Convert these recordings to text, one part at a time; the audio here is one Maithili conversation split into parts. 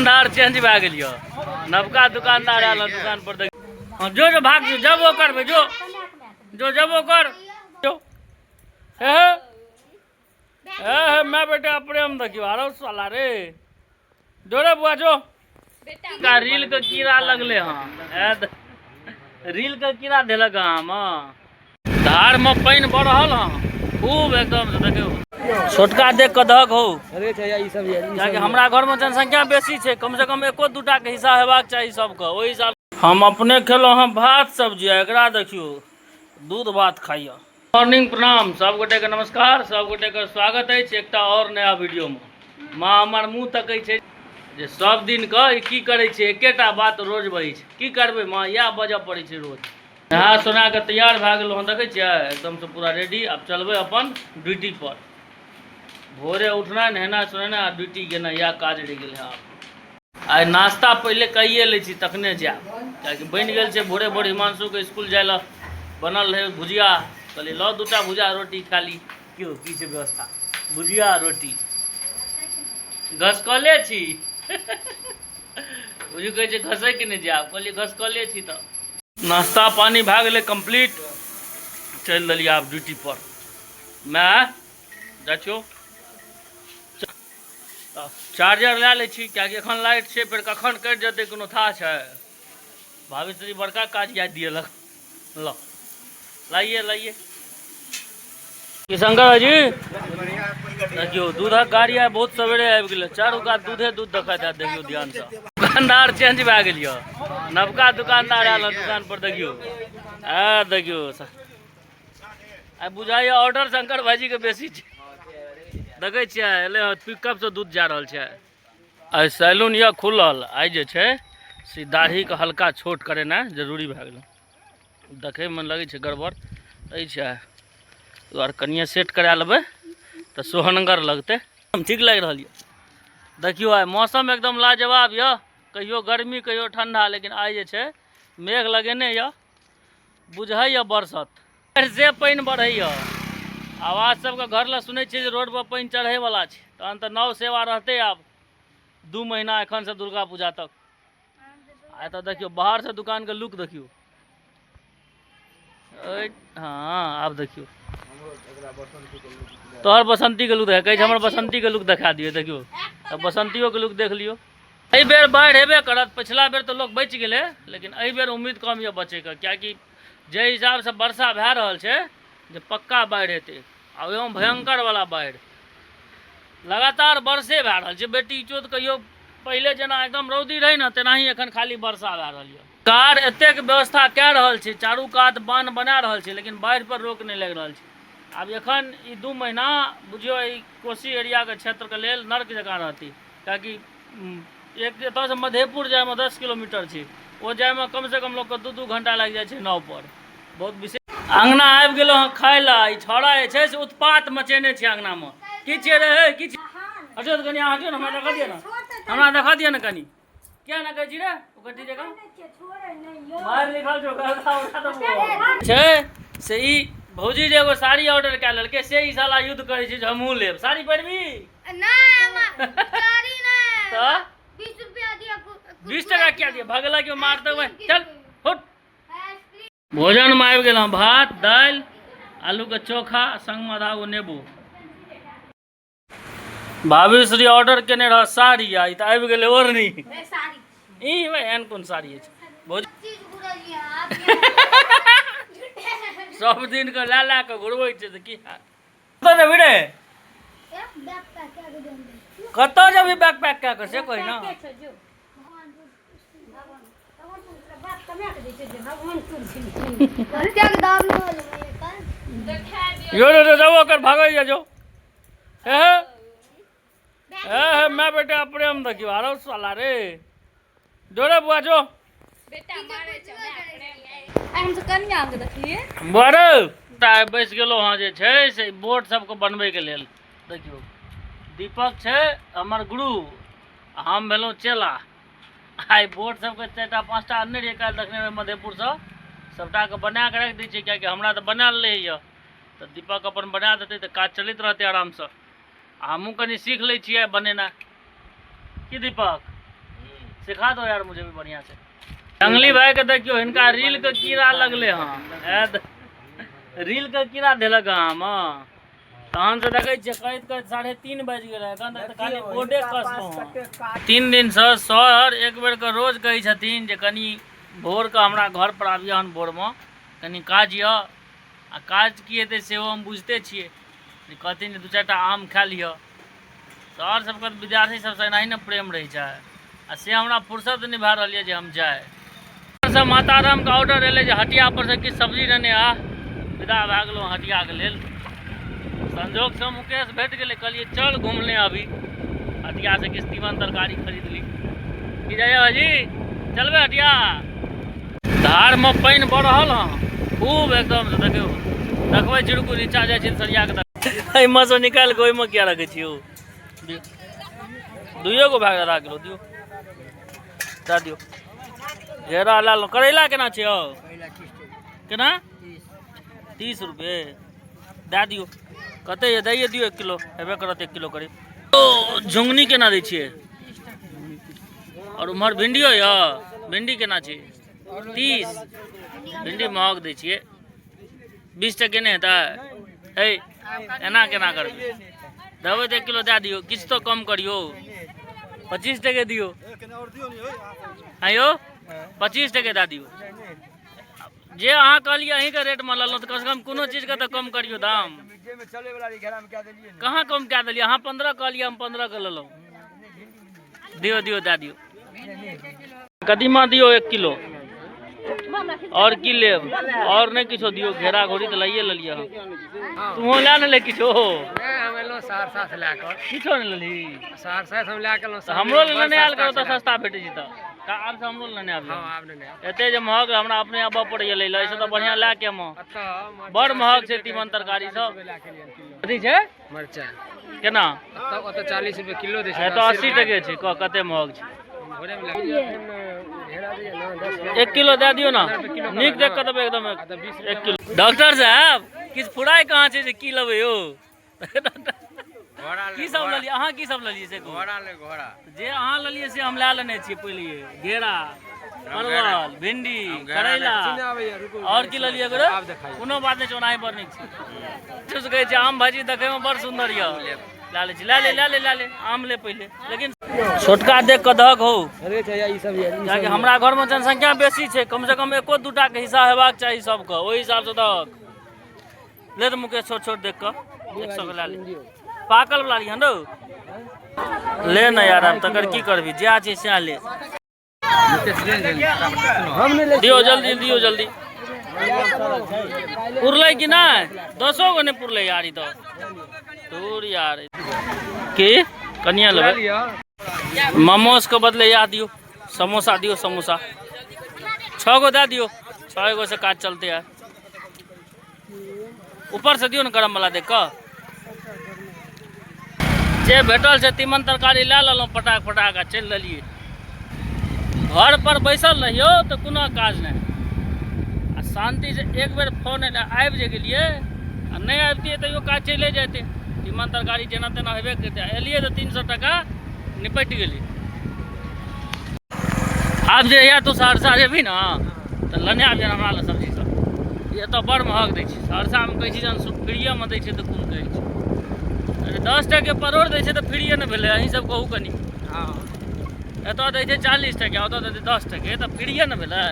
दुकानदार चेंज भए गेल यऽ, नवका दुकानदार आयल हँ दुकान पर। देख, हँ, जो जो भाग जो, जबो करबै, जो जो जबो कर जो। हे हे हे my बेटा प्रेम देखियो, आरो साला रे, जो रे बुआ जो। का रील के कीड़ा लगले हँ, रील के कीड़ा देलक हँ। हम धार में पानि बढ़ल हँ खूब एकदम से। देखियौ छोटका देख कऽ दहक हौ, कियाकि हमरा घरमे जनसंख्या बेसी छै, कम से कम एको दूटा के हिस्सा हेबाक चाही सबके, ओहि हिसाब। हम अपने खेलहुँ हँ भात सब्जी, एकरा देखियौ दूध भात खाइए। मॉर्निंग, प्रणाम सब गोटेके, नमस्कार सब गोटेके, स्वागत अछि एकटा आओर नया वीडियोमे। माँ हमर मुँह तकै छै जे सब दिन के की करै छै, एकेटा बात रोज बजै छै। की करबै माँ, इएह बजऽ पड़ै छै रोज। नहा सोना कऽ तैयार भए गेलहुँ हँ, देखै छियै एकदमसँ पूरा रेडी। आब चलबै अपन ड्यूटी पर। भोरे उठनाइ, नहेनाइ सोनेनाइ आ ड्यूटी गेनाइ, इएह काज रहि गेलै आब। आइ नाश्ता पहिले कहिए लै छी तखने जायब, कियाकि बनि गेल छै भोरे भोर। हिमांशुके इसकुल जाय लए बनल रहै भुजिया, कहलियै लऽ दूटा भुजिया रोटी खा ली। क्यों की छै व्यवस्था, भुजिया रोटी घसकले छी। बुझू कहै छै घसै कि नहि जायब, कहलियै घसकले छी। तऽ नाश्ता पानी भए गेलै कम्प्लीट, चलि देलियै आब ड्यूटी पर। माय जाइ छियौ, चार्जर लए लै छी, कियाकि एखन लाइट छै, फेर कखन कटि जेतै कोनो थाह छै। भाभी श्री बड़का काज याद दिएलक। ल लाइए लाइए। की शंकर जी, देखियौ दूधक गाड़ी आइ बहुत सवेरे आबि गेलै, चारू कात दूधे दूध देखा देत। देखियौ ध्यानसँ, दुकानदार चेंज भए गेल यऽ, नवका दुकानदार आयल हँ दुकान पर। देखियौ, आ देखियौ आइ बुझाइए ऑर्डर शंकर भाईजीके बेसी छै। देखै छियै एलै हँ पिकअपसँ दूध जा रहल छै। आइ सैलून यऽ खुलल, आइ जे छै से दाढ़ीके हल्का छोट करेनाइ जरूरी भए गेलै, देखैमे लगै छै गड़बड़ अछि, दुआरे कनिए सेट करा लेबै तऽ सोहनगर लगतै। ठीक लागि रहल यऽ। देखियौ आइ मौसम एकदम लाजवाब यऽ, कहियो गर्मी कहियो ठण्डा, लेकिन आइ जे छै मेघ लगेने यऽ, बुझाइए बरसत। से पानि बढ़ैए, आवाज सबके घर लए सुनै छियै जे रोडपर पानि चढ़ैवला छै, तहन तऽ नाव सेवा रहतै आब 2 महीना एखनसँ दुर्गा पूजा तक। आ एतऽ देखियौ बाहरसँ दुकानके लुक देखियौ। हँ आब देखियौ तोहर बसंतीके लुक देखा, कहै छै हमर बसंतीके लुक देखा दियौ। देखियौ तऽ बसंतियोके लुक देख लियौ। एहि बेर बाढ़ि हेबे करत, पछिला बेर तऽ लोक बचि गेलै, लेकिन एहि बेर उम्मीद कम यऽ बचैके, किएकि जाहि हिसाबसँ वर्षा भए रहल छै जे पक्का बाढ़ि हेतै, आ ओहिमे भयङ्करवला बाढ़ि। लगातार वर्षे भए रहल छै बेटी चोत, कहियो पहिले जेना एकदम रौदी रहै ने तेनाही एखन खाली वर्षा भए रहल यऽ। सरकार एतेक व्यवस्था कए रहल छै, चारू कात बान्ह बना रहल छै, लेकिन बाढ़ि पर रोक नहि लागि रहल छै। आब एखन ई 2 महीना बुझियौ ई कोसी एरियाके क्षेत्रके लेल नर्क जकाँ रहतै, किएकि एक एतऽसँ मधेपुर जाइमे 10 किलोमीटर छै, ओ जाइमे कमसँ कम लोकके 2-2 घंटा लागि जाइ छै नाव पर। बहुत विशेष अङ्गना आबि गेलहुँ हँ खाय लए। ई छौड़ा जे छै से उत्पात मचेने छै अङ्गनामे। की छियै रे, हे की छियै? हटियौ तऽ कनि, अहाँ हटियौ ने, हमरा देखऽ दिअ ने, हमरा देखऽ दिअ ने कनि। किया ना कहै छी रे ओकर जगह मारि लिखल छौ गलता उठा देबो छै। से ई भौजी जे एगो साड़ी ऑर्डर कए लेलकै, से ई साला युद्ध करै छै जे हमहूँ लेब साड़ी। पहिरबी नहि तऽ 20 रुपया दिअ। 20 टका किया दिअ? भगला क्यों मारते हुए, चल हुट। भोजनमे आबि गेल हँ भात दालि आलूके चोखा, संगमे आधा गो नेबो। भाभी श्री ऑर्डर केने रह साड़ी, आ ई तऽ आबि गेलै ओढ़नी। ई एहन कोन साड़ी अछि? भौजी सब दिन के लए लए कऽ घुरबै छै तऽ की हैत? कतऽ जेबही रे, कतऽ जेबही बैग पैक कए कऽ, से कही ने। यो रे जाओ ओकर भागै जो। हे हे हे my बेटा प्रेम देखियो, आरो साला रे, जो रे बुआ जो। बेटा मारे छै हम तऽ कनिया के देखलिए। बुआ रे बैस गेलो हँ जे छै से बोर्ड सबके बनबैके लेल। देखियौ दीपक छै हमर गुरु, हम भेलहुँ चेला। आइ बोर्ड सबके 4टा 5टा अनने रहियै काल्हि देखने रहियै मधेपुरसँ, सबटाके बना कऽ राखि दै छियै, किएकि हमरा तऽ बनायल नहि होइए, तऽ दीपक अपन बना देतै तऽ काज चलैत रहतै आरामसँ। आ हमहूँ कनि सीख लै छियै बनेनाइ। की दीपक, सिखा दो यार मुझे भी बढ़िया से। जंगली भाई के देखियो, हिनका रील के कीड़ा लगले हँ, रील के कीड़ा देलक हँ। हम तहन से देखै छियै कहैत कहैत 3:30 बाजि गेलै, एखन तक तऽ खाली बोर्डे कसलहुँ हँ। 3 दिनसँ सर एक बेरके रोज कहै छथिन जे कनि भोरके हमरा घर पर आबियौ हन, भोरमे कनि काज यऽ। आ काज की हेतै सेहो हम बुझिते छियै। कहथिन जे 2-4 टा आम खा लिअ। सर सबके तऽ विद्यार्थी सबसँ एनाही ने प्रेम रहै छै, आ से हमरा फुर्सत नहि भए रहल यऽ जे हम जाय। से मातारामके ऑर्डर एलै जे हटिया पर से किछु सब्जी लेने आ। विदा भए गेलहुँ हटियाके लेल। संजोगसँ मुकेश भेट गेलै, कहलियै चल घुमने अभी, हटियासँ किछु तीमन तरकारी खरीद ली। की जाइए भाजी, चलबै हटिया? धारमे पानि बढ़ल हँ खूब एकदम से। देखियौ, देखबै चिड़कू नीचा जाइ छै सरिया के। एहिमे से निकालि कऽ ओहिमे किया रखै छियै? दुइयो गो भए गेल, आधा किलो दियौ, दए दियौ। घेरा लए लेलहुँ। करैला केना छै यौ? केना? 30 रुपए दए दियौ। कते यऽ? दैए दियौ, 1 किलो हेबे करत, 1 किलो करीब। ओ झुङ्गनी केना दै छियै? और उम्हर भिंडियो यऽ? भिंडी केना छै? 30। भिंडी महग दै छियै, 20 टके नहि हेतै? हे, एना केना करबै? देबै तऽ 1 किलो दए दियौ, किछु तऽ कम करियौ। 25 टके दियौ। आँय यौ, 25 टके दए दियौ। जे अहाँ कहलियै अहीँके रेटमे लेलहुँ, तऽ कमसँ कम कोनो चीजके तऽ कम करियौ दाम। कहाँ कम कए देलियै? अहाँ 15 कहलियै, हम 15 के लेलहुँ। दियौ दियौ, दए दियौ। कदीमा दियौ 1 किलो। और की लेब? और नहि किछो दियौ। घेरा घोड़ी तऽ लैए लेलियै हँ। तूहो लए ने ले किछो। हम एलहुँ सहरसा से लए कऽ। किछो नहि लेलही? सहरसा से हम लए कऽ एलहुँ। तऽ हमरो लेल लेने आयल करू तऽ सस्ता भेटै छै। तऽ आब से हमरो लेने आबियौ। हँ, आब लेने आयब। एते जे महग, हमरा अपने आबऽ पड़ैया लै लए, एहिसँ तऽ बढ़िआँ लए के हम। एतऽ बड़ महग छै तीमन तरकारी सब। लए के एलियै किलो। कथी छै? मरचाइ। केना? ओतऽ 40 रुपए किलो दै छै। एतऽ 80 टके छै। कह कते महग छै। भोरेमे लए घेरा दियै ने 10। 1 किलो दए दियौ ने, नीक देख कऽ देबै एकदम। 1 किलो। डॉक्टर साहब, किछु फुराइ कहाँ छै जे की लेबै यौ? की सब लेलियै अहाँ? की सब लेलियै से कहू। घोड़ा ले, घोड़ा। जे अहाँ लेलियै से हम लए लेने छियै पहिलिये। घेरा, परवल, भिंडी, करैला, और की लेलियै एकरो? कोनो बात नहि छै, ओनाही बड़ नीक छै। से कहै छै आम भाजी देखैमे बड़ सुन्दर यऽ, लए लै छी। लए ले, लए ले, लए ले आम ले पहिले, लेकिन छोटका देख कऽ दहक हौ, कियाकि हमरा घरमे जनसंख्या बेसी छै, कम से कम एको दूटा के हिस्सा हेबाक चाही सबके, ओहि हिसाब से दहक। ले तऽ मुकेश, छोट छोट देख कऽ 100 के लए ले। पाकल वाला लिहन रौ। ले ने यार, आब तकर की करबी, जएह छै सएह ले। दियौ जल्दी, दियौ जल्दी। पुरलै कि नहि? 10 गो नहि पुरलै यार, ई तऽ दूर यार। की कनिया लेबै? मोमोज के बदले इएह दियौ, समोसा दियौ। समोसा 6 गो दए दियौ, 6 गो से काज चलते है। ऊपर से दियौ ने गरम वाला देख कऽ। जे भेटल छै तीमन तरकारी लए लेलहुँ फटाक फटाक आ चलि देलियै घर पर। बैसल रहियौ तऽ कोनो काज नहि आ शान्ति से एक बेर फोन एलै, आबि जे गेलियै। आ नहि आबितियै तैयो काज चलिए जैतै, तीमन तरकारी जेना तेना हेबे करितै। एलियै तऽ 300 टाका निपटि गेलै। आब जे यहाँ तू सहरसा जेबही ने तऽ लेने आबिहे हमरा लए सब्जी सब। ई एतऽ बड़ महग दै छै। सहरसामे कहै छी जहन फ्रीएमे दै छै तऽ कोन कहै छै? अरे, 10 टके परोड़ दै छै तऽ फ्रीए ने भेलै? अहीं सब कहू कनि। एतऽ दै छै 40 टके, ओतऽ दै छै 10 टके, तऽ फ्रीए ने भेलै?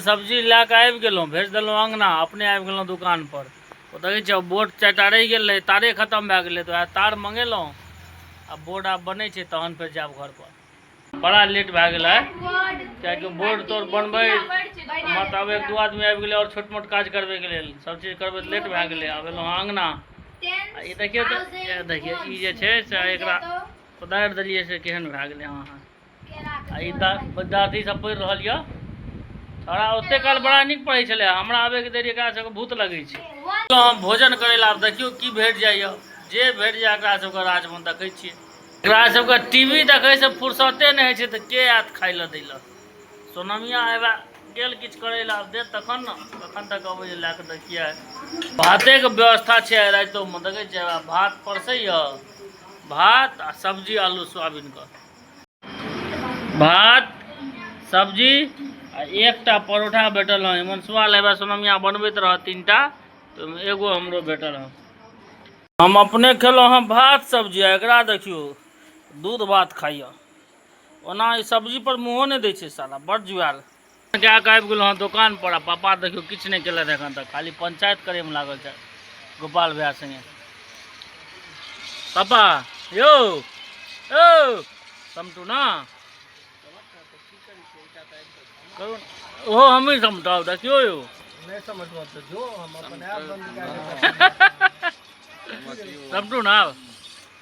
सब्जी लए कऽ आबि गेलहुँ, भेज देलहुँ अङ्गना, अपने आबि गेलहुँ दोकानपर। ओ देखै छियै, बोर्ड 4 टा रहि गेल रहै, तारे खतम भए गेलै, तऽ वएह तार मङ्गेलहुँ आ बोर्ड आब बनै छै, तहन फेर जायब घरपर। बड़ा लेट भए गेलै, कियाकि बोर्ड तोर्ड बनबै मतलब आब एक दू आदमी आबि गेलै और छोट मोट काज करबैके लेल, सब चीज करबै तऽ लेट भए गेलै। आब एलहुँ अङ्गना आ ई देखियौ तऽ, ई देखियौ, ई जे छै से एकरा कोदारि देलियै से केहन भए गेलै। हँ हँ, आ ई तऽ विद्यार्थी सब पढ़ि रहल यऽ। छोड़ा ओते काल बड़ा नीक पढ़ै छलै, हमरा आबैके देरी एकरा सबके भूत लगै छै। हम भोजन करै लए, आब देखियौ की भेट जाइए। जे भेट जाय एकरा सबके राजमे देखै छियै। एकरा सबके टीवी देखै से फुर्सते नहि होइ छै, तऽ के आयत खाइ लए दै लए? सोनमिया आबि गेल किछु करै लए, आब देत तखन ने। कखन तक अबैए लए कऽ देखियै। भातेके व्यवस्था छै आइ रातिओमे, देखै छियै, भात परसैए, भात आ सब्जी आलू सोयाबीनके। भात सब्जी आ एकटा परोठा भेटल हँ। हिमांशुआ लेबा सोनमिया बनबैत रह 3टा, तऽ ओहिमे एगो हमरो भेटल हँ। हम अपने खेलहुँ हँ भात सब्जी, आ एकरा देखियौ दूध भात खाइए। ओना ई सब्जी पर मुँहो नहि दै छै साला, बड़ जुआयल। कए कऽ आबि गेलहुँ हँ दोकान पर, आ पापा देखियौ किछु नहि केलथि एखन तक, खाली पंचायत करैमे लागल छै गोपाल भैया संगे। पापा यौ यौ समटू ना करू, ओहो हमही समटाउ। देखियौ यौ नहि समझबो तऽ जो हम अपन ऐप बंद कए के। समटू ना आब।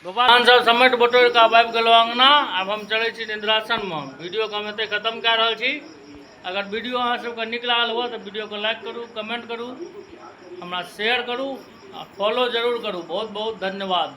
गोपाल सब समेट बटोरि कऽ आब आबि गेलहुँ अङ्गना। आब हम चलै छी निद्रासनमे। वीडियोके हम एतहि खतम कए रहल छी। अगर वीडियो अहाँ सबके नीक लागल हुए तऽ वीडियोके लाइक करू, कमेंट करू, हमरा शेयर करू आ फॉलो जरूर करू। बहुत बहुत धन्यवाद।